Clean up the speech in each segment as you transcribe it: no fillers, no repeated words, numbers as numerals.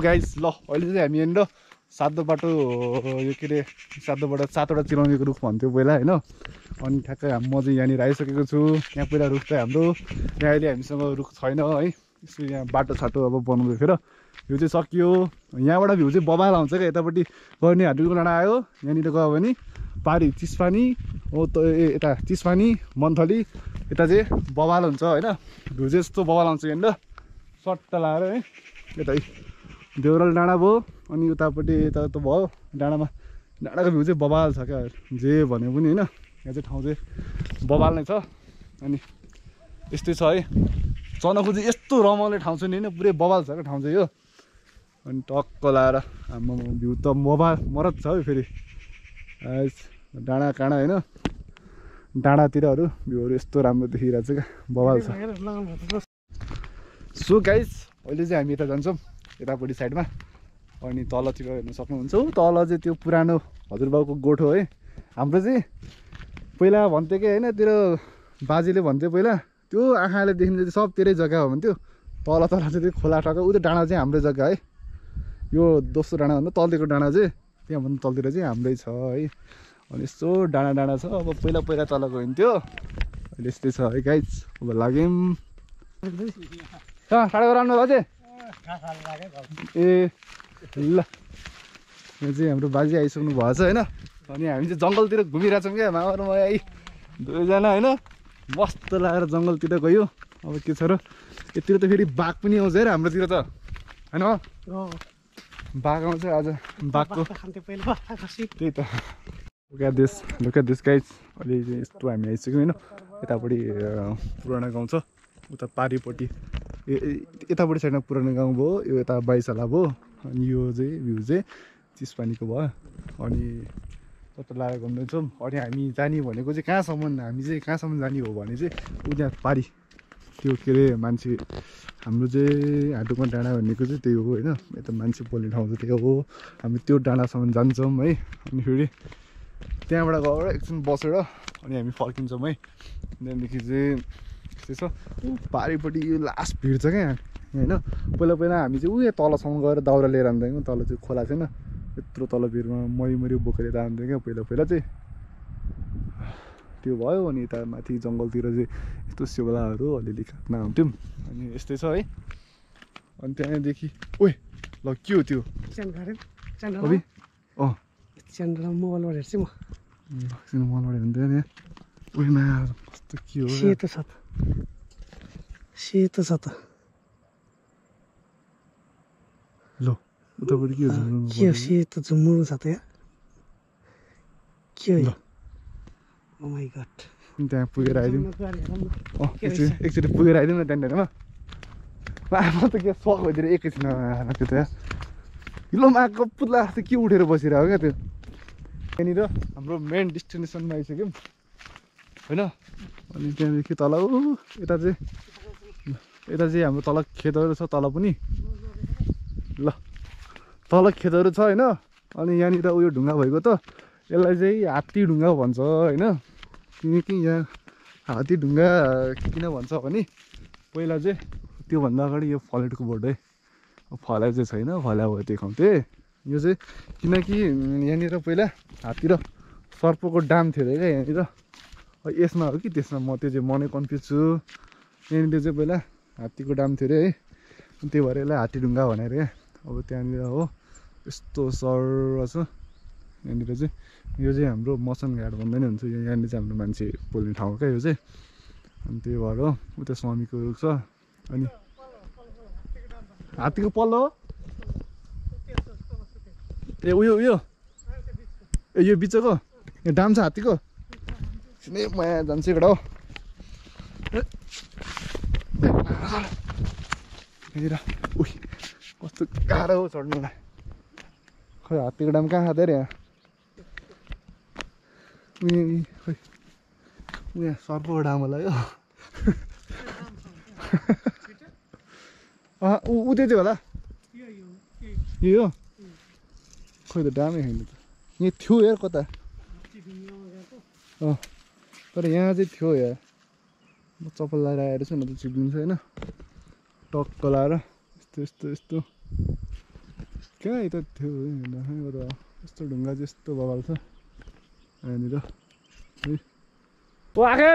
guys ल अहिले चाहिँ हामी यहाँनिर सातो बाटो यो के अरे सातो बाटो 7वटा चिलाउनेको रुख भन्थ्यो पहिला होइन अनि ठ्याक्कै म चाहिँ यहाँनिर आइसकेको छु यहाँ पहिला रुख चाहिँ हाम्रो यहाँ अहिले हामीसँग रुख छैन है यसो यहाँ बाटो छाटो अब बनाउँदै थियो र यो चाहिँ सकियो यहाँबाट भ्यू चाहिँ बबाल आउँछ क्या यतापट्टि गर्ने हाटुको डाँडा आयो यहाँनिर गयो भने पारी चिसपानी हो त यता चिसपानी मन्थली यता चाहिँ बबाल हुन्छ होइन भ्यू चाहिँ यस्तो बबाल आउँछ यहाँनिर सट्टा लाएर है यता देउराल डाँडा भयो अनि उतापट्टि यता त भयो डाँडाको भ्यू चाहिँ बबाल छ क्या जे भने पनि होइन यहाँ चाहिँ ठाउँ चाहिँ बबाल नै छ अनि यस्तै छ है चनको चाहिँ यस्तो रमाउने ठाउँ छ नि होइन पुरै बबाल छ क्या ठाउँ चाहिँ यो अनि टक्क लाएर हाम्रो भ्यू त मरत छ है फेरि डाँडा काँडा होइन डाँडातिरहरू भ्यूहरू यस्तो राम्रो देखिरहेको छ क्या बबाल छ सो गाइस अहिले चाहिँ हामी यता जान्छौँ यतापट्टि साइडमा अनि तलतिर हेर्न सक्नुहुन्छ तल चाहिँ त्यो पुरानो हजुरबाउको गोठो है हाम्रो चाहिँ पहिला भन्थ्यो कि होइन तेरो बाजेले भन्थ्यो पहिला त्यो आँखाले देखिन्छ चाहिँ सब तेरै जग्गा हो भन्थ्यो तल चाहिँ त्यो खोला टक्क उ त्यो डाँडा चाहिँ हाम्रै जग्गा है यो दोस्रो डाँडा भन्दा तलदेखिको डाँडा चाहिँ त्यहाँभन्दा तलतिर चाहिँ हाम्रै छ है अनि यस्तो डाँडा छ अब पहिला तल गइन्थ्यो अहिले यस्तै छ है गाइस अब लाग्यौँ साढे राम्रो बाजे ए ल यहाँ चाहिँ हाम्रो बाजे आइसक्नु भएको छ होइन अनि हामी चाहिँ जङ्गलतिर घुमिरहेछौँ क्या मामा र म आई दुवैजना होइन मस्त लागेर जङ्गलतिर गयो अब के छ र यतिर त फेरि बाघ पनि आउँछ हेर हाम्रोतिर त होइन बाघ आउँछ आज बाघको त्यही त लुका देश गाइस अहिले यस्तो हामी आइसक्यौँ होइन यतापट्टि पुरानो गाउँ छ उता पारिपट्टि यतापट्टि साइडमा पुरानो गाउँ भयो यो यता बाइसला भयो अनि यो चाहिँ भ्यू चाहिँ चिसपानीको भयो अनि तत्र लगाएर घुम्दैछौँ अनि हामी जाने भनेको चाहिँ कहाँसम्म जाने हो भने चाहिँ उता पारी त्यो के अरे मान्छे हाम्रो चाहिँ हाटुमा डाँडा भनेको चाहिँ त्यही हो होइन यता मान्छे बोल्ने ठाउँ चाहिँ त्यही हो हामी त्यो डाँडासम्म जान्छौँ है अनि फेरि त्यहाँबाट गएर एकछिन बसेर अनि हामी फर्किन्छौँ है त्यहाँदेखि चाहिँ त्यस्तै छ पारिपट्टि यो लास्ट भिड छ क्या होइन पहिला हामी चाहिँ उयो तलसम्म गएर दाउरा लिएर आउँथ्यौँ तल चाहिँ खोला छैन यत्रो तल भिडमा मरि बोकेर यता आउँथ्यौँ क्या पहिला चाहिँ त्यो भयो अनि यता माथि जङ्गलतिर चाहिँ यस्तो सेउलाहरू अलिअलि काट्न आउँथ्यौँ अनि यस्तै छ है अनि त्यहाँदेखि ओए ल के हो त्यो मोबाइलबाट हेर्छु म मोबाइलबाट हेर्नु नि उयोमा कस्तो के हो सेतो छ त ल उतापट्टि के हो सेतो झुम्मुर छ त यहाँ के हो ओ माइ गॉड त्यहाँ पुगेर आइदिउँ एकचोटि पुगेर आइदिउँ न त्यहाँनिरमा म त के सक भइदिएर एकैछिन त्यो त हिलोमा आएको पुत्ला जस्तो के उठेर बसिरहेको क्या त्यो त्यहाँनिर हाम्रो मेन डेस्टिनेसनमा आइसक्यौँ होइन अनि त्यहाँदेखि तल यता चाहिँ हाम्रो तल खेतहरू छ तल पनि ल तल खेतहरू छ होइन अनि यहाँनिर उयो ढुङ्गा भएको त यसलाई चाहिँ हात्ती ढुङ्गा भन्छ होइन किनकि यहाँ हात्ती ढुङ्गा किन भन्छ भने पहिला चाहिँ त्योभन्दा अगाडि यो फलेटको बोर्ड है फल्या चाहिँ छैन फल्या भयो देखाउँथे यो चाहिँ किनकि यहाँनिर पहिला हात्ती र सर्पको डाम थियो अरे क्या यहाँनिर यसमा हो कि त्यसमा म नै कन्फ्युज छु यहाँनिर चाहिँ पहिला हात्तीको डाम थियो अरे है त्यही भएर यसलाई हात्ती ढुङ्गा भनेर क्या अब त्यहाँनिर हो यस्तो सर छ यहाँनिर चाहिँ यो चाहिँ हाम्रो मसन घाट भन्दा नि हुन्छ यहाँनिर चाहिँ हाम्रो मान्छे बोल्ने ठाउँ क्या यो चाहिँ अनि त्यही भएर हो उता स्वामीको रुख छ अनि हात्तीको पल्लो हो ए उयो ए यो बिचको यो डाम छ हात्तीको म यहाँ जान्छु एउटा हो यहाँनिर उही कस्तो गाह्रो हो चढ्नुलाई खै हात्तीको डाम कहाँ खाँदै यहाँ खै यहाँ सर्पको डाम होला यो ऊ त्यो चाहिँ होला यो खै त डामै होइन त यहाँ थियो यार कता तर यहाँ चाहिँ थियो यार म चप्पल लगाएर आएर छु न त चिप्लिन्छ होइन टक्क लाएर यस्तो कहाँ यता थियो यस्तो ढुङ्गा चाहिँ यस्तो बगाल छ यहाँनिर ओ आखे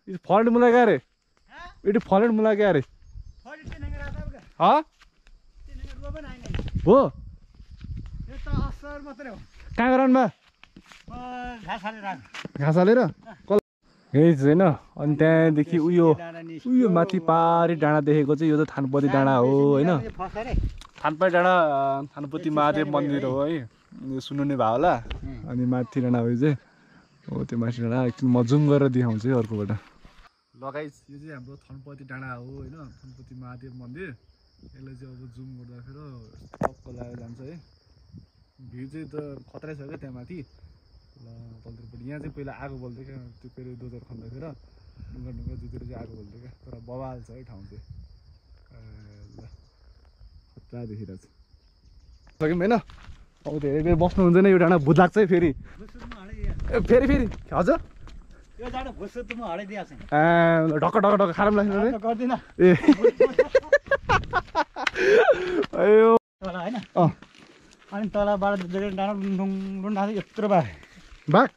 इट फल्ट मुला क्या रे इट फल्ट मुला क्या रे हाँ हो कहाँ गराउनुमा घाँस हालेर यही होइन अनि त्यहाँदेखि उयो माथि पारी डाँडा देखेको चाहिँ यो त थानपति डाँडा हो होइन थानपति डाँडा थानपति महादेव मन्दिर हो है यो सुन्नु नै भयो होला अनि माथि डाँडा हो चाहिँ हो त्यो माथि डाँडा एकछिन म जुम गरेर देखाउँछु है अर्कोबाट लगाइस यो चाहिँ हाम्रो थानपति डाँडा हो होइन थानपति महादेव मन्दिर यसलाई चाहिँ अब जुम गर्दाखेरि टक्क लागेर जान्छ है भ्यू चाहिँ त खतरै छ क्या त्यहाँ माथि ल तलतिरपट्टि यहाँ चाहिँ पहिला आगो बल्थ्यो क्या त्यो पहिला दोजर खन्दाखेरि ढुङ्गा जुतेर चाहिँ आगो बल्थ्यो क्या तर बवाल छ है ठाउँ चाहिँ ल खतरा देखिरहेको छ सक्यौँ होइन अब धेरै बेर बस्नु हुँदैन यो डाँडा भुत लाग्छ है फेरि फेरि हजुर ढक्क खाराम लाग्छ ए अयो अनि तलबाट डाँडा यत्रो बाघ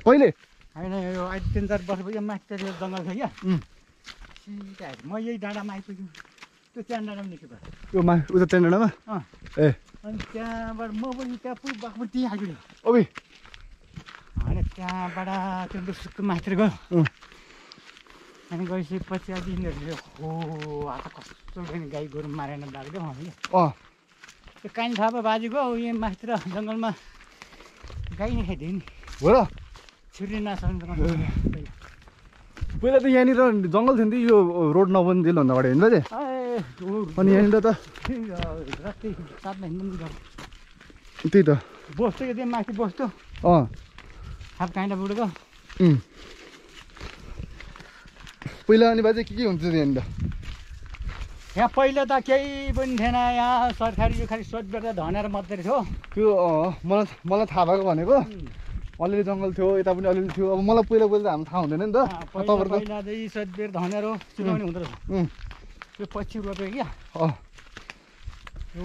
कहिले होइन यो अहिले 3-4 वर्ष भयो माथि जङ्गल छ क्या सिधा म यही डाँडामा आइपुग्यो त्यो त्यहाँ डाँडामा निस्क्यो यो उता त्यहाँ डाँडामा ए अनि त्यहाँबाट म पनि त्यहाँ पुग्नु बाघमा त्यहीँ आइपुग्यो ओबी होइन त्यहाँबाट त्यो सुक्क माथि गयो अनि गइसकेपछि आज यिनीहरूले हो आज कस्तो गाई गोरु मारेर लाग्यो भने त्यो काहीँ थाहा भयो बाजेको यहाँ माथि र जङ्गलमा गाई नै खाइदियो नि हो र छुरी नाच्नु पहिला त यहाँनिर जङ्गल थियो नि यो रोड नबन्दिल भन्दा अगाडि होइन बाजे अनि यहाँनिर त राति 7 हिँड्नु त्यही त बस्छु यो माथि बस्छु हाफ काइन्डा बुढेको पहिला अनि बाजे के हुन्थ्यो यहाँनिर यहाँ पहिला त केही पनि थिएन यहाँ सरकारी यो खालि सोधबेर धनेर मात्रै थियो त्यो मलाई थाहा भएको भनेको अलिअलि जङ्गल थियो यता पनि अलिअलि थियो अब मलाई पहिला त हाम्रो थाहा हुँदैन नि त तपाईँहरूको पहिला चाहिँ सोधबेर धनेर चिनाउने हुँदो रहेछ त्यो पछि रोपेको क्या यो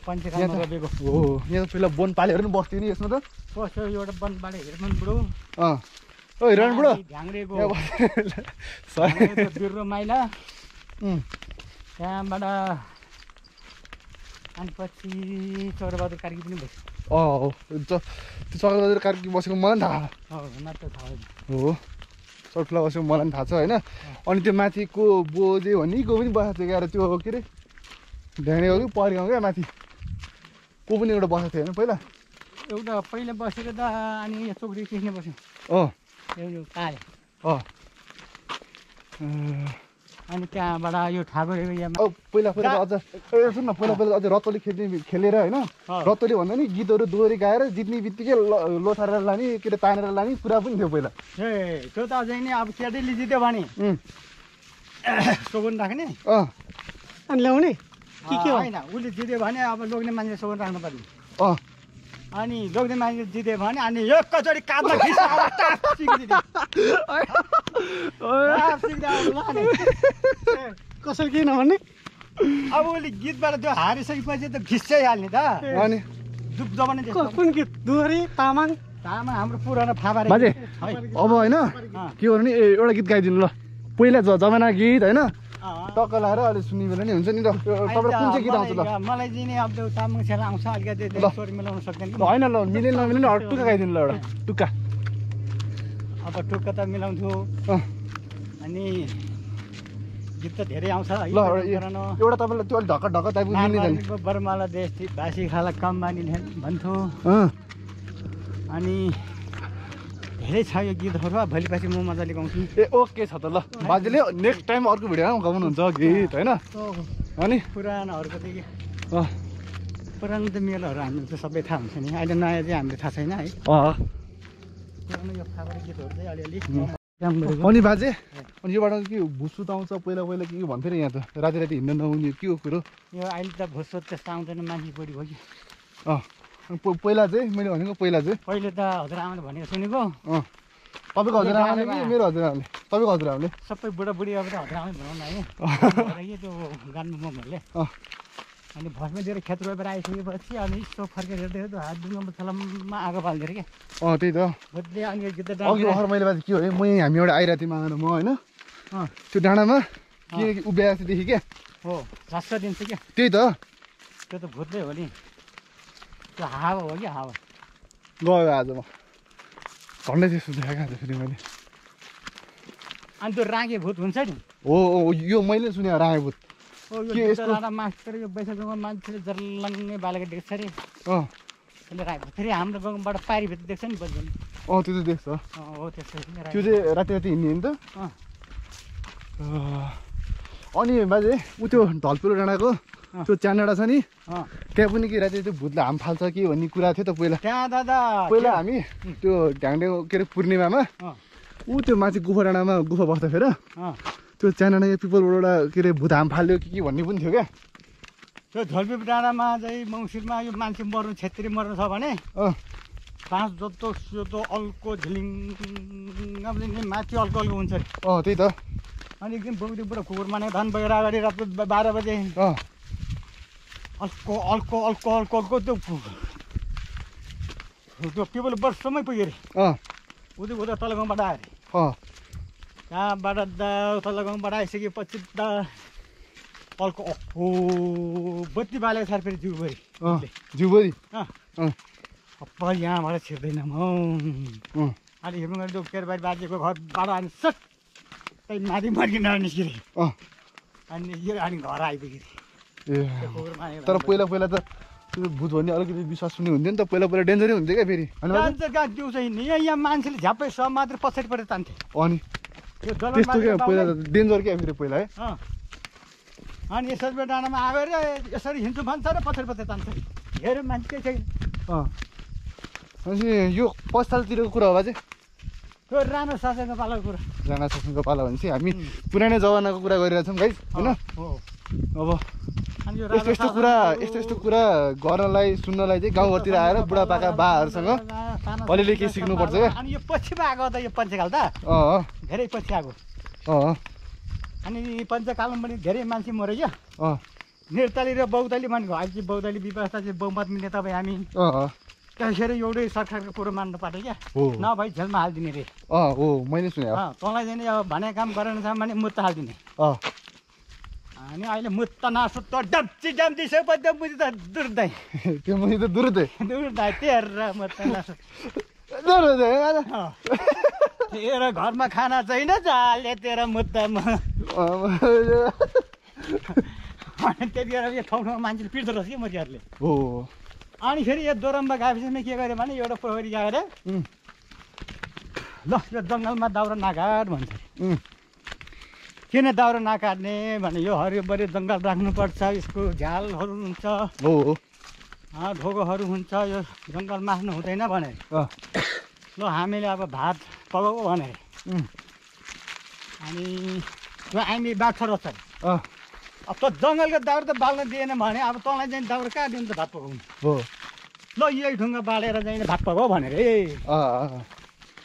पञ्चकालमा रोपेको हो यहाँ पहिला वन पालेहरू पनि बस्थ्यो नि यसमा त बस्यो एउटा वन पाले हिँड्नु बुढो ओ हिँड्नु बुढो ढ्याङ्ग्रेको बिर्रो माइला त्यहाँबाट अनि पछि चौरबहादुर कार्की पनि बस्यो त्यो चौरबहादुर कार्की बसेको मलाई पनि थाहा मात्र थाहा हो चौठुला बसेको मलाई पनि थाहा छ होइन अनि त्यो माथिको बोजे भनेको पनि बसेको थियो क्या त्यो के अरे ढ्याङ्ग्रे हो कि परि गाउँ क्या माथि को पनि एउटा बसेको थियो होइन पहिला एउटा पहिला बसेको त अनि यहाँ चोकरी खिच्ने बस्यो काले अनि त्यहाँबाट यो ठाकुर पहिला अझ सुन न पहिला अझ रतोली खेलेर होइन रतोली भन्दा नि गीतहरू दोहोरी गाएर जित्ने बित्तिकै लोथारेर लाने के अरे तानेर लाने कुरा पनि थियो पहिला ए त्यो त अझै नै अब केटीले जित्यो भने सोगुन राख्ने अनि ल्याउने के होइन उसले जित्यो भने अब लोग्ने मान्छे सोगुन राख्नु पर्ने अनि लोग्ने मान्छे जित्यो भने अनि एकैचोटि काँधमा कसरी केही नभन्ने अब उसले गीतबाट त्यो हारिसकेपछि त खिच्चैहाल्ने त अनि जुप जमाने कुन गीत दोहोरी तामाङ हाम्रो पुरानो फाबा बाजे अब होइन के गर्नु नि एउटा गीत गाइदिनु ल पहिला जमाना गीत होइन टक्क लाएर अहिले सुन्ने बेला नि हुन्छ नि त तपाईँ कुन चाहिँ गीत आउँछ ल मलाई चाहिँ नि अब त्यो तामाङ छेला आउँछ अलिकति स्वर मिलाउन सक्दैन होइन ल मिले नमिले टुक्का गाइदिनु ल एउटा टुक्का अब टुक्का त मिलाउँछु अनि गीत त धेरै आउँछ ल एउटा तपाईँलाई त्यो अलिक ढक्क टाइपको मिल्ने बर्माला देश भाषी खाला कम मानिने भन्थ्यो अनि धेरै छ यो गीतहरू भोलि पछि म मजाले गाउँछु ए ओके छ त ल बाजेले नेक्स्ट टाइम अर्को भिडियोमा गाउनुहुन्छ गीत होइन अनि पुरानोहरूको चाहिँ पुरानो त मेलोहरू हाम्रो त सबै थाहा हुन्छ नि अहिले नयाँ चाहिँ हामीले थाहा छैन है पुरानो यो फाबा गीतहरू चाहिँ अलिअलि अनि बाजे अनि योबाट के भुसुत आउँछ पहिला के भन्थ्यो नि यहाँ त राति हिँड्न नहुने के हो कुरो यो अहिले त भुसुत त्यस्तो आउँदैन मान्छे बढी भयो कि पहिला चाहिँ मैले भनेको पहिला चाहिँ पहिले त हजुरआमाले भनेको सुनेको तपाईँको हजुरआमाले कि मेरो हजुरआमाले तपाईँको हजुरआमाले सबै बुढाबुढी अब त हजुरआमै भनौँ न है त्यो गान्नु महरूले अनि भस्मै दिएर खेत रोपेर आइसकेपछि अनि यसो फर्केर हेर्दै हात दुङ्गो छलममा आगो बाल्दै क्या त्यही त भोटले अनि गीत अघि भर्खर मैले बाजे के हो हामी एउटा आइरहेको थिएँ मागेर म होइन त्यो डाँडामा के उभ्याएको थियो देखि क्या हो झस्क दिन्छ क्या त्यही त त्यो त भूतले हो नि त्यो हावा हो कि हावा गयो आज म झन्डै त्यस्तो देखाएको आज फेरि मैले अनि त्यो रागे भूत हुन्छ नि हो यो मैले सुने रागभूत यो डाँडा मास्टर यो बैशाख गाउँमा मान्छेले जर्लङ्गै बालेको देख्छ अरे त्यसले राखेको फेरि हाम्रो गाउँबाट पारीभित्र देख्छ नि बज्दैन त्यो त देख्छ हो त्यस्तो त्यो चाहिँ राति राति हिँड्ने नि त अनि बाजे ऊ त्यो ढलपेलो डाँडाको त्यो च्यान डाँडा छ नि त्यहाँ पनि के राति त्यो भूतले हाम फाल्छ कि भन्ने कुरा थियो त पहिला त्यहाँ दादा पहिला हामी त्यो ढ्याङ्डे के अरे पूर्णिमामा ऊ त्यो माथि गुफा डाँडामा गुफा बस्दाखेरि त्यो च्यान डाँडा पिपलबाट के अरे भूत हाम फाल्यो कि भन्ने पनि थियो क्या त्यो झोलपिप डाँडामा चाहिँ मङ्सिरमा यो मान्छे मर्नु छेत्री मर्नु छ भने 5 जस्तो सेतो अल्को झिलिङ माथि अल्को अल्को हुन्छ अरे त्यही त अनि एकदम बौदी पुरा कुकुर माने धान बगेर अगाडि रात 12 बजे अल्को अल्को अल्को अल्को अल्को त्यो पिपल वर्षमै पुग्यो अरे उता तल गाउँबाट आयो अरे त्यहाँबाट तल गाउँबाट आइसकेपछि त अल्को बत्ती बालेको छ फेरि जिउभरि जिउभरि अब यहाँबाट छिर्दैन म अनि हेर्नु गएर त्यो केरबारी बाजेको घरबाट अनि सट त्यही माथि मर्किन निस्किरे अनि निस्किएर अनि घर आइपुग्यो तर पहिला पहिला त त्यो भूत भन्ने अलिकति विश्वास पनि हुन्थ्यो नि त पहिला पहिला डेन्जरै हुन्थ्यो क्या फेरि कहाँ दिउँसो हिँड्ने यहाँ मान्छेले झ्याप्पै सब मात्र पछाडिपट्टि तान्थे अनि त्यस्तो क्या पहिला त डेन्जर क्या फेरि पहिला है अनि यसरी डाँडामा आयो अरे यसरी हिँड्छु भन्छ र पछाडि तान्छ हेऱ्यो मान्छे के छैन अनि यो 5 सालतिरको कुरा हो बाजे त्यो राणा शासनको पालाको कुरा राणा शासनको पाला भनेपछि हामी पुरानै जमानाको कुरा गरिरहेछौँ गाइस होइन अब यस्तो यस्तो कुरा गर्नलाई सुन्नलाई चाहिँ गाउँघरतिर आएर बुढापाका बाहरूसँग अलिअलि केही सिक्नुपर्छ क्या अनि यो पछिमा आएको त यो पञ्चकाल त धेरै पछि आएको अनि पञ्चकालमा पनि धेरै मान्छे मऱ्यो क्या निर्तली र बौद्धली भनेको अहिले चाहिँ बौद्धली व्यवस्था चाहिँ बहुमत मिल्ने तपाईँ हामी त्यसरी एउटै सरकारको कुरो मान्नु पर्यो क्या नभए झेलमा हालिदिने रे हो मैले सुने तँलाई चाहिँ अब भने काम गरेन छ भने मुत्त हालिदिने अनि अहिले मुत्त नसुत्त डप्ची डम्ची सबै बुझी त दुर्दै त्यो मुझी त दुर्दै तेह्र मुत्त नसुत्त तेरो घरमा खाना छैन जाले तेरो मुद्दामा त्यतिखेर यो ठाउँ ठाउँमा मान्छेले पिट्दो रहेछ कि मरियाहरूले अनि फेरि यो दोरम्बा गाविसमा के गर्यो भने एउटा पोखरी गएर ल यो जङ्गलमा दाउरा नकाट भन्छ किन दाउरा नकाट्ने भने यो हरियोभरि जङ्गल राख्नुपर्छ यसको झ्यालहरू हुन्छ ढोगोहरू हुन्छ यो जङ्गल मास्नु हुँदैन भने ल हामीले अब भात पकाऊ भनेर अनि त्यो हामी बाछो रहेछ अब त जङ्गलको दाउरा त बाल्न दिएन भने अब तँलाई चाहिँ दाउरा कहाँ दिनु त भात पकाउनु ल यही ढुङ्गा बालेर चाहिँ भात पकाऊ भनेर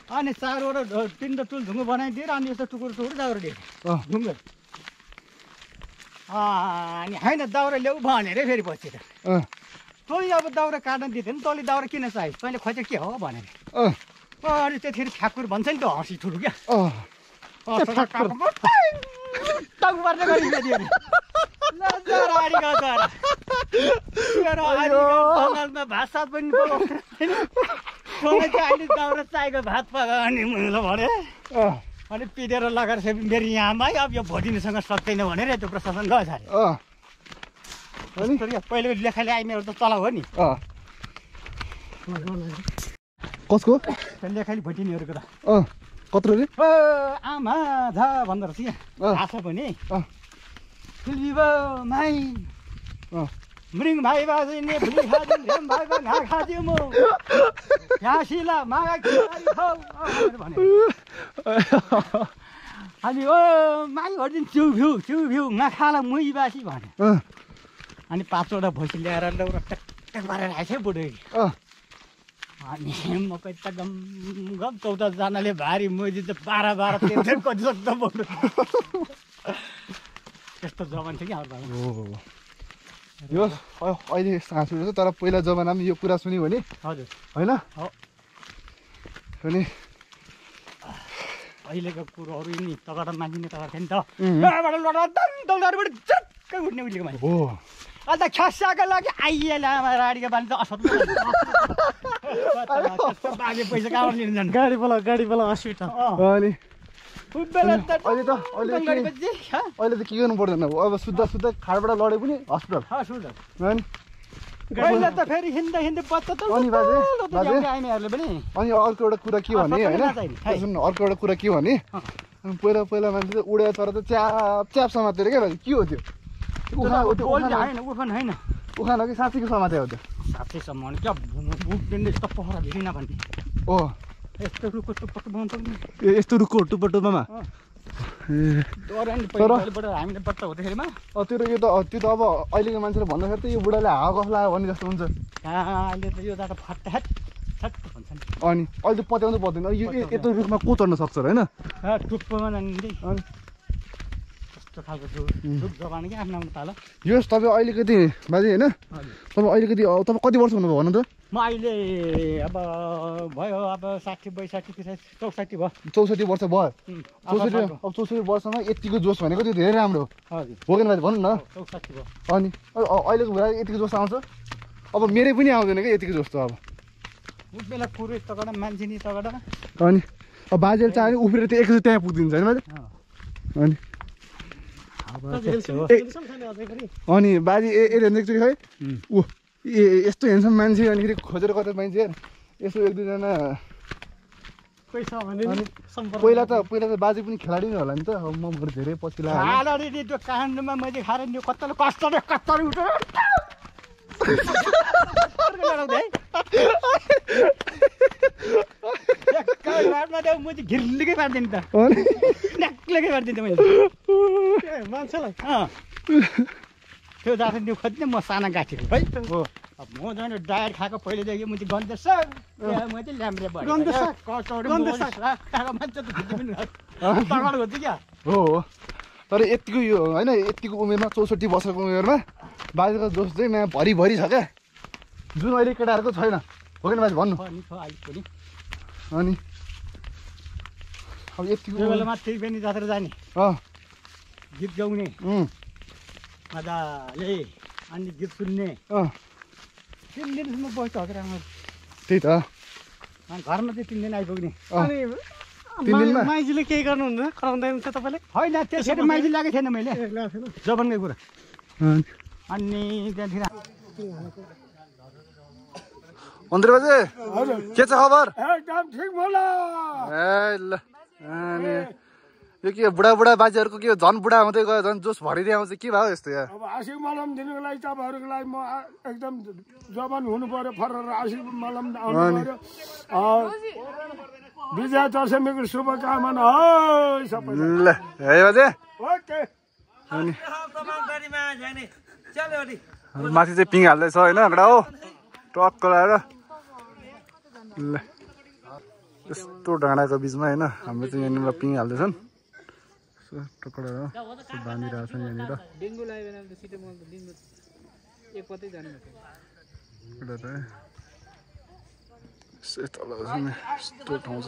अनि चारवटा 3 टुल ढुङ्गा बनाइदिएर अनि यस्तो टुकुर टुकुर दाउरा दिएर ढुङ्गा अनि होइन दाउरा ल्याऊ भनेर फेरि पछि त तँले अब दाउरा काट्न दिँदैन तँले दाउरा किन चाहियो तैँले खोजेको के हो भनेर अनि त्यतिखेर ठ्याकुर भन्छ नि त हँसी ठुलो क्या जङ्गलमा भात सात पनि अहिले दाउरा चाहिएको भात पकाउने मैले भने अनि पिँधेर लगाएर मेरो यहाँमा अब यो भोटिनीसँग सक्दैन भनेर त्यो प्रशासन गएछ अरे पहिलेको लेखाले आइमेहरू त तल हो नि कसको लेखाली भोटिनीहरूको त कत्रो रे आमा झा भन्दो रहेछ क्या आशा पनि माई मृङ भाइ बाजिने भुली खादिन रेम भाइ बा घा खादियो म घाँसिला मागा भने अनि ओ माई भनिदिनु चिउ नखाला मुही बासी भने अनि 5वटा भैँसी ल्याएर एउटा ट्याक पारेर आएछ बुढो अनि म त गम 14जनाले भारी मुजी त 12 13 कति सक्दो बुढो त्यस्तो जवान थियो कि हाम्रो यो अहिले सास उठ्छ तर पहिला जमानामा यो कुरा सुन्यो भने हजुर होइन हो अनि अहिलेको कुरोहरू नि तगडा मान्छे नै तगडा थियो नि त यहाँबाट लडा दौडाबाट झट्कै उठ्ने उहिलेको मान्छे हो अन्त खस्याको लागि आइएला राडीको बानी त अस्पताल बाजे पैसा कहाँबाट लिनु जानु गाडी बोला हस्पिटल अनि बेला त अहिले त के गर्नु पर्दैन अब सुत्दा खाडबाट लडे पनि हस्पिटल अनि पहिला त फेरि हिँड्दा हिँड्दै बच्चा त अनि बाजे आइनेहरूले पनि अनि अर्को एउटा कुरा के भने होइन सुन्नु अर्को एउटा कुरा के भने अनि पहिला मान्छे त उडेर तर त च्याप समातेर क्या बाजे के हो त्यो उखान होइन उखान हो कि साँच्चीको समाते हो त्यो साँच्चै सम्म क्या बुकले यस्तो पहरा भेटिन भन्ने ओ यस्तो रुखको टुप्पो बनाउँछ यस्तो रुखको टुप्पोमा हामीले बच्चा हुँदाखेरिमा त्यो त अब अहिलेको मान्छेले भन्दाखेरि त यो बुढाले हावा कफ लाग्यो भने जस्तो हुन्छ अहिले त यो जाँदा फट्टा भन्छ नि अनि अहिले त पत्याउनु पर्दैन यो यत्रो रुखमा को चढ्न सक्छ र होइन टुप्पोमा जाने अनि कस्तो खालको रुख जगाउने क्या आफ्नो आफ्नो पालो यो तपाईँ अहिलेकति बाजे होइन तपाईँ अहिलेकति तपाईँ कति वर्ष हुनुभयो भन्नु त म अहिले अब भयो अब 60 62 63 64 भयो 64 वर्ष भयो 64 वर्षमा यतिको जोस भनेको त्यो धेरै राम्रो हो कि बाजे भन्नु न 64 भयो अनि अहिलेको बुढा यतिको जोस आउँछ अब मेरै पनि आउँदैन क्या यतिको जोस त अब उस बेला कुरो तगडा मान्छे नि तगडा अनि अब बाजेले चाह्यो भने उफ्रेर त्यो एकचोटि त्यहाँ पुगिदिन्छ होइन बाजे अनि बाजे एकचोटि खै ऊ यस्तो हेन्सम मान्छे अनि फेरि खोजेर कतै मान्छे यसो एक दुईजना पहिला त बाजे पनि खेलाडी नै होला नि त अब म धेरै पछि लाग्यो त्यो काण्डमा मैले खाएर नि कत्ताले कस्तरी उठ्यो म चाहिँ घिर्लिकै पार्दिनँ त न्याक्लेकै पारिदिन्थेँ मैले मान्छेलाई त्यो जाँदा त्यो खोज्ने म साना गाँठीको है हो अब म झन् डायर खाएको पहिलेदेखि म चाहिँ गन्देश म चाहिँ ल्याम्रे भयो क्या हो तर यतिको यो होइन यतिको उमेरमा 64 वर्षको उमेरमा बाजेको जोस चाहिँ यहाँ भरिभरि छ क्या जुन अहिले केटाहरूको छैन हो कि बाजे भन्नु अनि अब यतिको बेलामा त्रिवेणी जात्रा जाने गीत गाउने मजाले अनि गीत सुन्ने 3 दिनसम्म बस्छ हजुर त्यही त घरमा चाहिँ 3 दिन आइपुग्ने अनि माइजीले केही गर्नुहुन्न कराउँदैन थियो तपाईँले होइन त्यसरी माइजी लागेको थिएन मैले जबनकै कुरा अनि त्यहाँतिर मन्त्री बाजे के छ खबर एकदम ठिक होला ए ल अनि यो के बुढा बाजेहरूको के झन् बुढा हुँदै गयो झन् जोस भरिदिए आउँछ के भयो यस्तो यार अब आशिक मलम दिनुको लागि तपाईँहरूको लागि म एकदम जवान हुनु पर्यो फरेर आशिक मलम आउनु पर्यो विजया दशमीको शुभकामना हो सबै ल है बाजे ओके अनि माथि चाहिँ पिङ हाल्दैछ होइन एउटा हो टक्क लगाएर ल यस्तो डाँडाको बिचमा होइन हाम्रो चाहिँ यहाँनिर पिङ हाल्दैछन् टक्कडा बाँधिरहेको छ यहाँनिर यस्तो ठाउँ छ